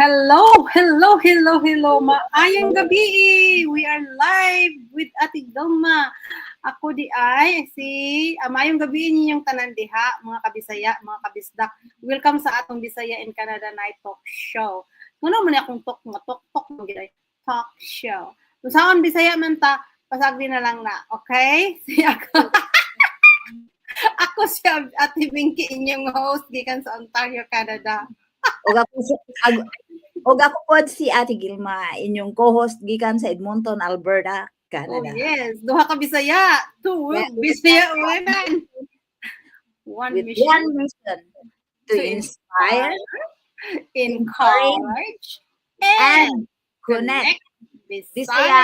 Hello, hello, hello, hello. Maayong gabi. We are live with Ate Gilma. Ako diay si maayong gabi ninyong tanan diha, mga kabisaya, mga kabisdak. Welcome sa atong Bisaya in Canada Night Talk Show. Ngano man akong talk nga talk talk man gid ay, talk show. Kung saan Bisaya man ta, pasagdi na lang na, okay? Si ako. Ako si Ate Binky, inyong host gikan sa Ontario, Canada. Ug ako pod si Ate Gilma, inyong co-host gikan sa Edmonton, Alberta, Canada. Oh yes, duha ka Bisaya, two Bisaya women. One With mission one mission to to inspire, encourage, and and connect Bisaya Bisaya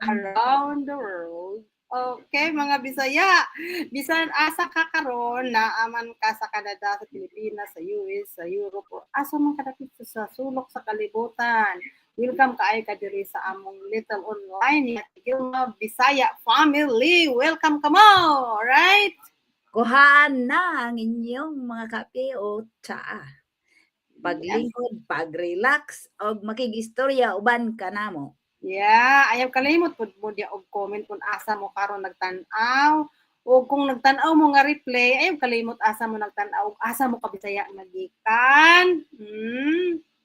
around the world. Okay, mga Bisaya, bisan asa ka karon, naa man ka sa Canada, sa Pilipinas, sa US, sa Europe, or asa man ka dapit sa sulok sa kalibutan. Welcome kaayo ka diri sa among little online ni Ate Gilma Bisaya family. Welcome kamo, right? Kuhaan na ang inyong mga kape o tsaa. Paglingkod, pag-relax, og makigistorya uban kanamo. Yeah, ayaw kalimot pud mo diya og comment kung asa mo karon nagtan-aw o kung nagtan-aw mo nga replay, ayaw kalimot asa mo nagtan-aw, asa mo ka Bisaya nagikan.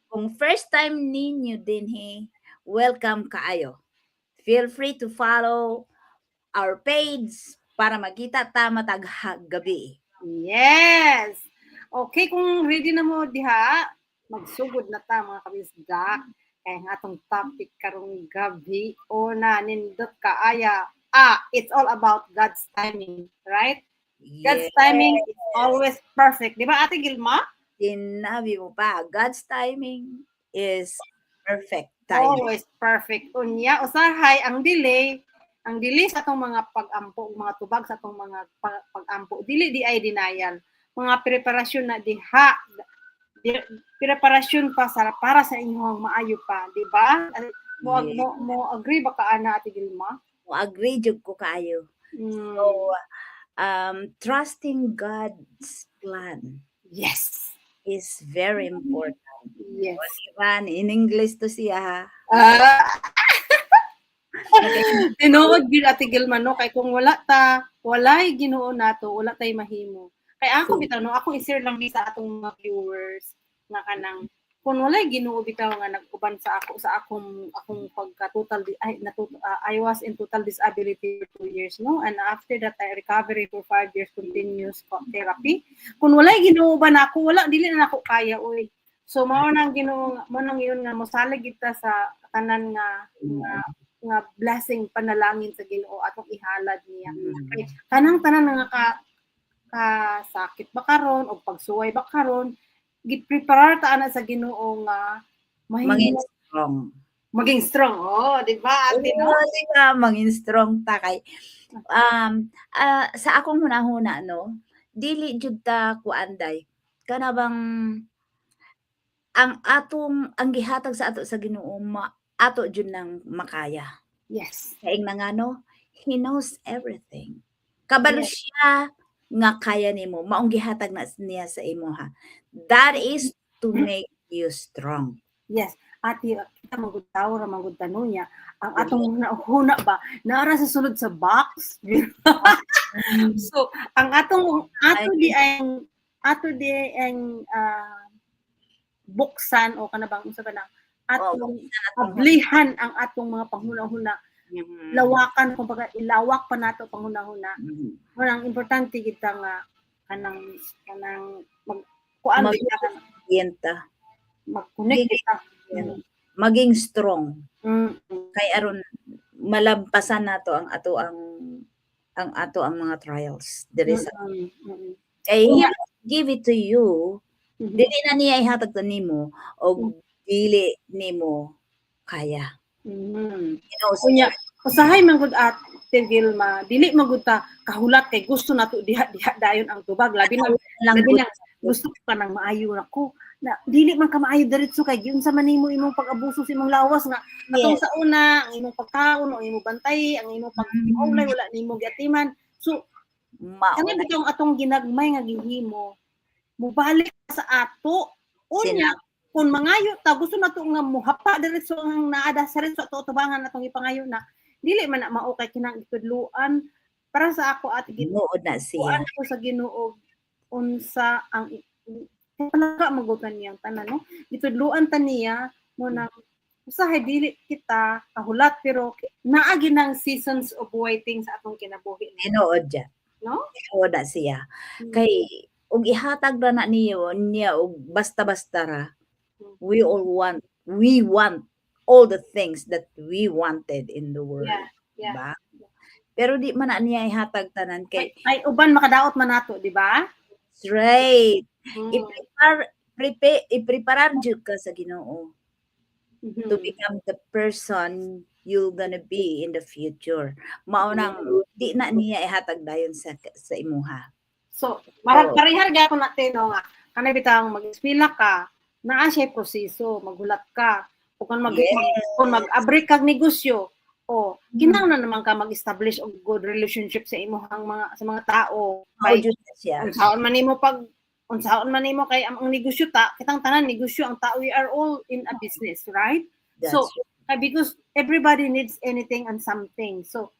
Kung first time ninyo dinhi, welcome kaayo. Feel free to follow our page para magkita ta matag gabi. Yes. Okay, kung ready na mo diha, magsugod na ta, mga kabisdak. Kay ang atong topic karong gabi o na nindot kaaya. Ah, it's all about God's timing, right? God's timing is always perfect. Di ba, Ate Gilma? Sinabi mo pa, God's timing is perfect timing. Always perfect. Unya, usahay ang delay sa atong mga pag-ampo, mga tubag sa atong mga pag-ampo, dili diay denial. Mga preparasyon na diha, preparasyon pa sa para sa inyong maayo pa, di ba? Mo mo agree ba ka ana, Ate Gilma? Mo agree jud ko kaayo. So, trusting God's plan is very important. Diba? In English to siya ha. Ah. Tinuod gyud, Ate Gilma, no, kay kung wala ta, walay Ginoo nato, wala tay mahimo. Kay ako bitaw no, ako i-share lang ni sa atong mga viewers nga kanang kung walay Ginoo bitaw nga nag-uban sa ako sa akong akong pagka total ay I was in total disability for 2 years, no, and after that I recovery for 5 years, continuous therapy. Kung walay Ginoo ba na ako, wala, dili na nako kaya oy. So mao nang Ginoo, mao nang ingon nga mosalig kita sa tanan nga blessing, panalangin sa Ginoo atong ihalad niya. Kay kanang tanan nga ka kasakit ba karon o pagsuway ba karon, gipreparar ta ana sa Ginoo nga Maging mahimo strong. Maging strong. Oh, di ba, Ate, no? Oo, di ba? Maging strong ta kay sa akong hunahuna no, dili jud ta kuan day. Kana bang ang atong ang gihatag sa ato sa Ginoo ma, ato jud nang makaya. Kay nga ngano, He knows everything. Kabalo siya nga kaya nimo, maong gihatag na niya sa imo ha. That is to make you strong. Yes. Ate, kita man gud, tawo ra man gud tanunya. Ang atong huna ba, naara sa sulod sa box. So, ang atong ato di ang buksan o kana bang unsa ba na atong ablihan ang atong mga panghuna-huna, lawakan kumbaga, ilawak pa nato panghuna-huna. Ang importante kita nga kanang kanang mag kuan kita, Yenta. Mag-connect kita. Maging strong. Kay aron malampasan nato ang ato ang mga trials diri sa kay He will give it to you, dili na niya ihatag to nimo og dili nimo kaya. He knows. Unya, usahay man gud, Ate Gilma, dili man gud ta kahulat kay gusto nato diha diha dayon ang tubag, labi na lang labi gud. Na gusto ka nang maayo nako na dili man ka maayo diretso kay giunsa man nimo imong pag-abuso sa imong lawas nga atong sa una ang imong pagkaon, ang imong bantay, ang imong pag-ulay, wala nimo giatiman. So Mao kana na. Bitong atong ginagmay nga gihimo mobalik sa ato unya. Kung mangayo ta, gusto nato nga muhapa diretso ang naada sa diretso ato tubangan atong ipangayo na, dili man na mao kay kinang gitudluan. Para sa ako, Ate Gil, Tinuod na siya. Kuan ko sa Ginoo unsa ang talaga magutan niyang tanan, no? Gitudluan ta niya mo nang usahay dili kita kahulat, pero naa ginang seasons of waiting sa atong kinabuhi. Tinuod dya. No? Tinuod na siya. Kay og ihatag ra na niyo niya og basta-basta ra, we want all the things that we wanted in the world. Yeah. Diba? Pero di man na niya ihatag tanan kay Ay, uban makadaot man nato, di ba? That's right. I-prepare prepare i-preparar jud ka sa Ginoo to become the person you're gonna be in the future. Mao nang di na niya ihatag dayon sa imuha. So, marag Oo. Parehar gyapon natin, no, nga kanay bitang mag-eskwela ka, naa siya proseso, maghulat ka. O kung kung mag-abri kag negosyo, o kinahanglan naman ka mag-establish og good relationship sa imong mga sa mga tao. Mao Kay jud na siya. Unsaon man nimo kay ang negosyo ta, kitang tanan negosyo ang tao, we are all in a business, right? That's So, because everybody needs anything and something. So,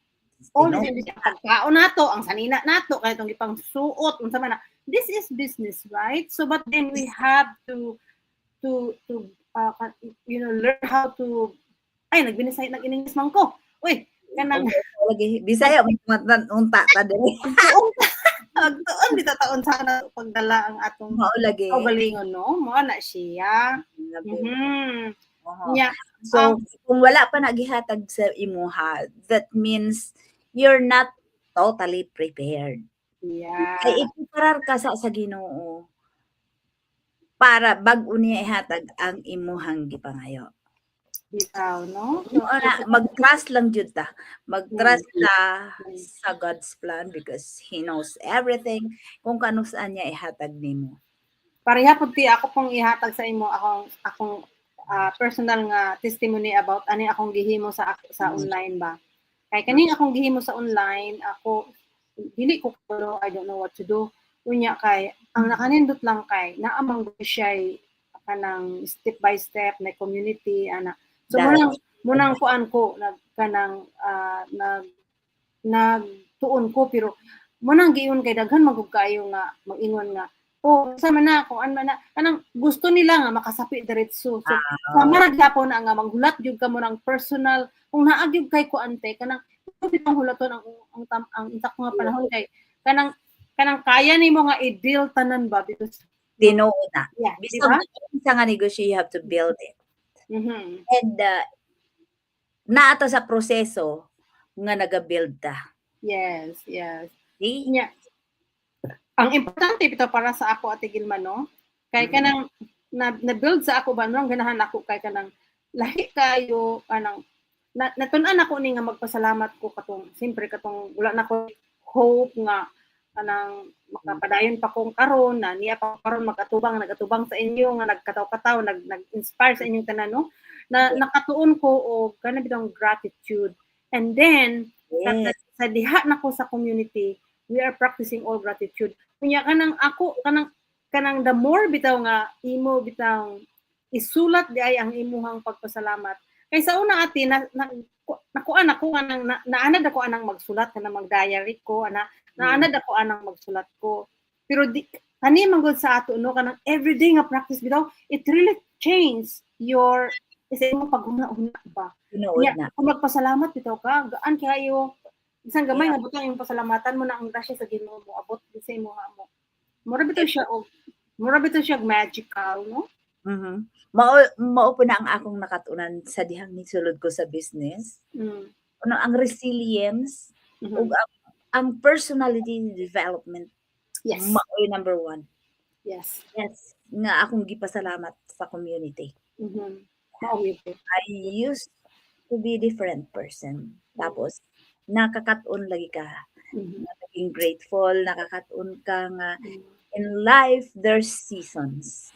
all Tinuod. this ang pagkaon nato, ang sanina nato, kaya itong ipang suot, unsa man na. This is business, right? So, but then we have to learn how to, ay, nagbinisay, nag-English man ko. Uy, kanang Lagi Bisaya man unta ta diri. Magtuon bitaw taon sa na pagdala ang atong Mao lagi. kaugalingon, no? Mao na siya. Oo. Nya, So, kung wala pa nagihatag sa imuha, that means you're not totally prepared. Kay ipreparar ka sa Ginoo para bag-o niya ihatag ang imuhang gipangayo. Bitaw, no? Mao na, mag-trust lang jud ta. Mag-trust ta sa God's plan because He knows everything kung kanus-an niya ihatag nimo. Pareha pud ti ako pong ihatag sa imo akong personal nga testimony about ani akong gihimo sa online ba. Kay kaning akong gihimo sa online, ako dili ko kuno, I don't know what to do. Unya kay ang nakanindot lang kay naa man gud siya kanang step by step na community ana. So munang kuan ko nag kanang nag nagtuon ko, pero munang giingon kay daghan man gud kaayo nga mag-ingon nga, "Oh, sa man na kung an man na," kanang gusto nila nga makasapi diretso. So sama ra gyapon na nga manghulat gyud ka mo ng personal kung naa gyud kay kuan te, kanang bitong hulaton ang insakto nga panahon kay kanang kaya nimo nga i-deal tanan ba because Tinuod na. Yeah, di Bisag ba? Sa nga negosyo, you have to build it. And naa ta sa proseso nga naga-build ta. Yes. See? Nya. Ang importante bitaw para sa ako, Ate Gilma, no? Kay kanang na build sa ako ba, no, ang ganahan ako kay kanang lahi kayo kanang na, natun-an ako ni nga magpasalamat ko katong siyempre katong wala na ko hope nga kanang makapadayon pa kong karon na niya pa karon magatubang nagatubang sa inyo nga nagkataw-kataw nag-inspire sa inyong tanan, no, na nakatuon ko og kanang bitong gratitude and then sa diha nako sa community, we are practicing all gratitude. Kunya kanang ako kanang the more bitaw nga imo bitaw isulat di ay ang imuhang pagpasalamat. Kay sa una, ate, na nakuan ako nga nang na, naanad ako anang magsulat kanang mag-diary ko ana, naanad ako anang magsulat ko. Pero di kani man gud sa ato, no, kanang everyday nga practice bitaw, it really change your isa imong paghuna-huna ba. Tinuod Nya, na. kung magpasalamat bitaw ka, gaan kayo. Bisan gamay nga butang yung pasalamatan mo na ang grasya sa Ginoo mo abot din sa imuha mo. Mura bitaw siya og magical, no? Mao po na ang akong nakatunan sa dihang nisulod ko sa business. Ano ang resilience ug ang personality development mao'y number one. Yes, nga akong gipasalamat sa community. Mao gyud to. I used to be different person. Tapos nakakaton lagi ka nga naging grateful, nakakaton ka nga in life there's seasons.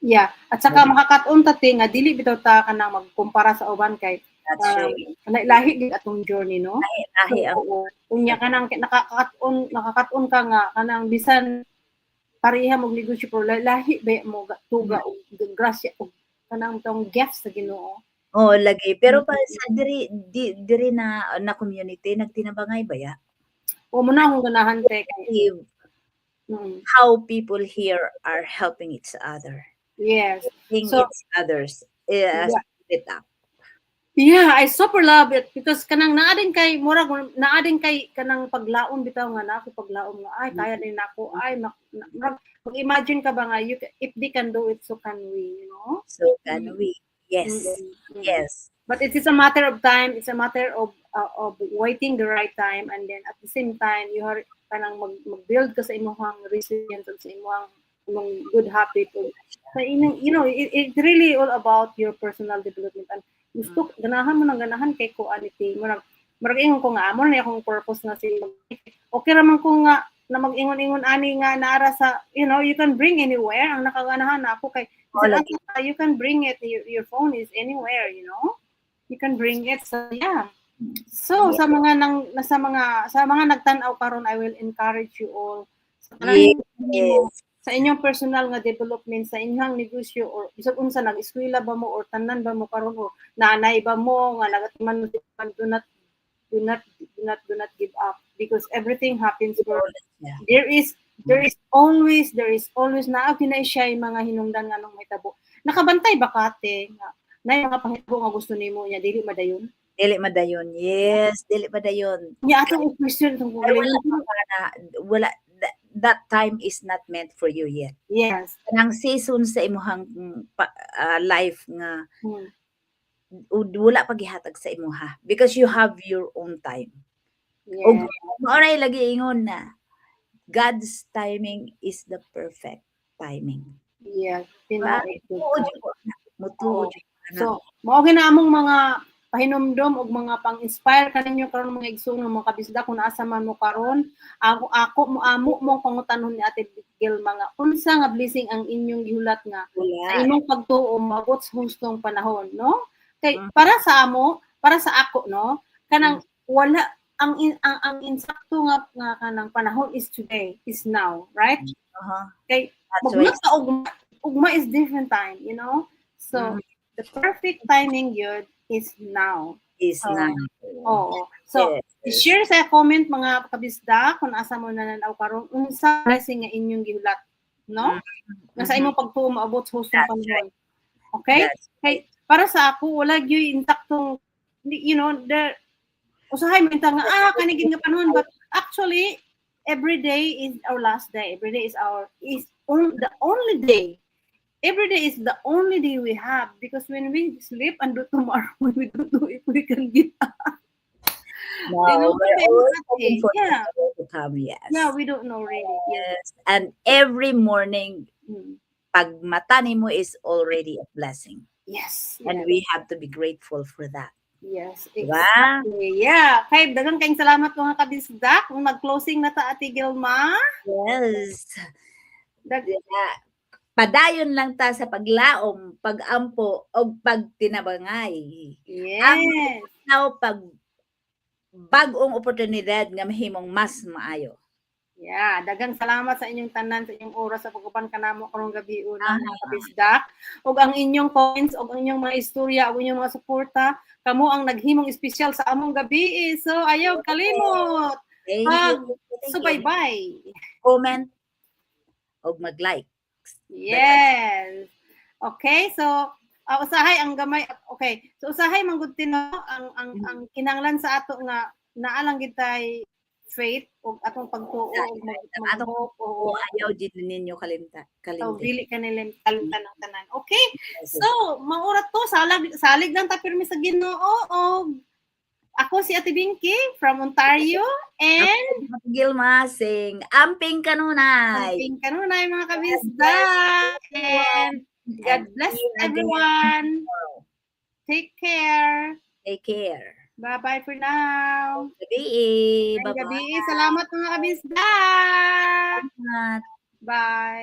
Yeah, at saka makakaton ta te nga dili bitaw ta kanang magkumpara sa uban kay That's right. Lahi gid atong journey, no? Lahi ang Oo. Unya kanang nakakaton ka nga kanang bisan pareha mo negosyo pero lahi ba mo tuga og grasya og kanang tong gift sa Ginoo. Oo, lagi. Pero pa sa diri di diri na na community nagtinabangay baya? O mao na akong ganahan, te, kay How people here are helping each other. Helping each others it up. Yeah, I super love it because kanang naa din kay murag naa din kay kanang paglaom bitaw nga na ako paglaom nga ay kaya din nako ay murag mag-imagine ka ba nga if they can do it, so can we? So can we. Yes. But it is a matter of time, it's a matter of waiting the right time, and then at the same time you are kanang mag-build ka sa imong resilience ug sa imong good habit ug sa inyong it really all about your personal development, and gusto ganahan mo nang ganahan kay quality murag ingon ko nga amo na akong purpose nga si okay ra man ko nga na mag-ingon-ingon ani nga naara sa you can bring anywhere ang nakaganahan na ako kay Oo, lagi. You can bring it, your phone is anywhere, you can bring it. So yeah, so sa mga nang sa mga nagtan-aw karon, I will encourage you all sa tanan nimo, sa inyong personal nga development, sa inyong negosyo or bisag unsa, nag-eskwela ba mo or tanan ba mo karon o nanay ba mo nga nagatiman, do not do not do not do not give up because everything happens for there is always naa kinay siya yung mga hinungdan nga nung mahitabo. Nakabantay ba ka, te, nga na mga panghitabo nga gusto nimo niya dili madayon? Dili madayon. Yes, dili madayon. Nya atong i-question itong Pero wala pa na wala that time is not meant for you yet. Kanang season sa imuhang life nga wala pa gihatag sa imuha because you have your own time. Ug mao ray lagi ingon na God's timing is the perfect timing. Yes, Diba? tinuod jud Mutuo ka. Jud ko ana. Mutuo jud ko ana. So, mao gina among mga pahinumdom og mga pang-inspire kaninyo karon, mga igsoon nga mga kabisda, kung asa man mo karon. Ako mo amo mong pangutanon ni Ate Gil mga unsa nga blessing ang inyong gihulat nga sa Wala. Imong pagtuo moabot sa hustong panahon, no? Kay para sa amo, para sa ako, no, kanang wala ang in, ang insakto nga kanang panahon is today, is now, right? Kay That's right. maghulat ka ugma, ugma is different time. So the perfect timing yun is now. Is now. Oo. So, i-share sa comment, mga kabisda, kung asa mo nananaw karon, unsa blessing nga inyong gihulat, no? Nga sa imong pagtuo maabot sa hustong That's panahon. Okay? That's Kay para sa ako wala gyud intaktong the usahay mo nga kani gid nga panahon, but actually every day is our last day. Every day is our is on, the only day. Every day is the only day we have because when we sleep and do tomorrow, we don't know if we can get up. No, we're always hoping for tomorrow to come, yes. Yeah, we don't know really. Yes. And every morning, pag mata nimo is already a blessing. And we have to be grateful for that. Diba? Exactly. Yeah. Kay daghang kayong salamat, mga kabisda. Kung mag-closing na ta, Ate Gilma. Yes. Diba? Padayon lang ta sa paglaom, pagampo, o pagtinabangay. Now, pag bag-ong oportunidad nga mahimong mas maayo. Yeah, daghang salamat sa inyong tanan, sa inyong oras sa pag-uban kanamo karong gabi una, mga kabisdak. Ug ang inyong comments ug ang inyong mga istorya ug inyong mga suporta, kamo ang naghimong espesyal sa among gabi. So ayaw kalimot. Thank Pag you. Thank you. subaybay. Comment og mag-like. Yes. Okay, so usahay ang gamay, okay. So usahay man gud no ang kinahanglan sa ato nga naa lang gid tay faith ug atong pagtuo ug Atong mag-hope, oo. O ayaw din ninyo kalimta So kalimti. dili kanila kalimtan ang tanan. Okay. So maura to, salig salig lang ta pirmi sa Ginoo og ako si Ate Binky from Ontario and Gilma sing amping kanunay. Amping kanunay, mga kabisda. And God bless See you again everyone. Tomorrow. Take care. Take care. Bye-bye for now. Gabi. Ngayong Bye-bye. gabi. Salamat, mga kabisda. Salamat. Bye.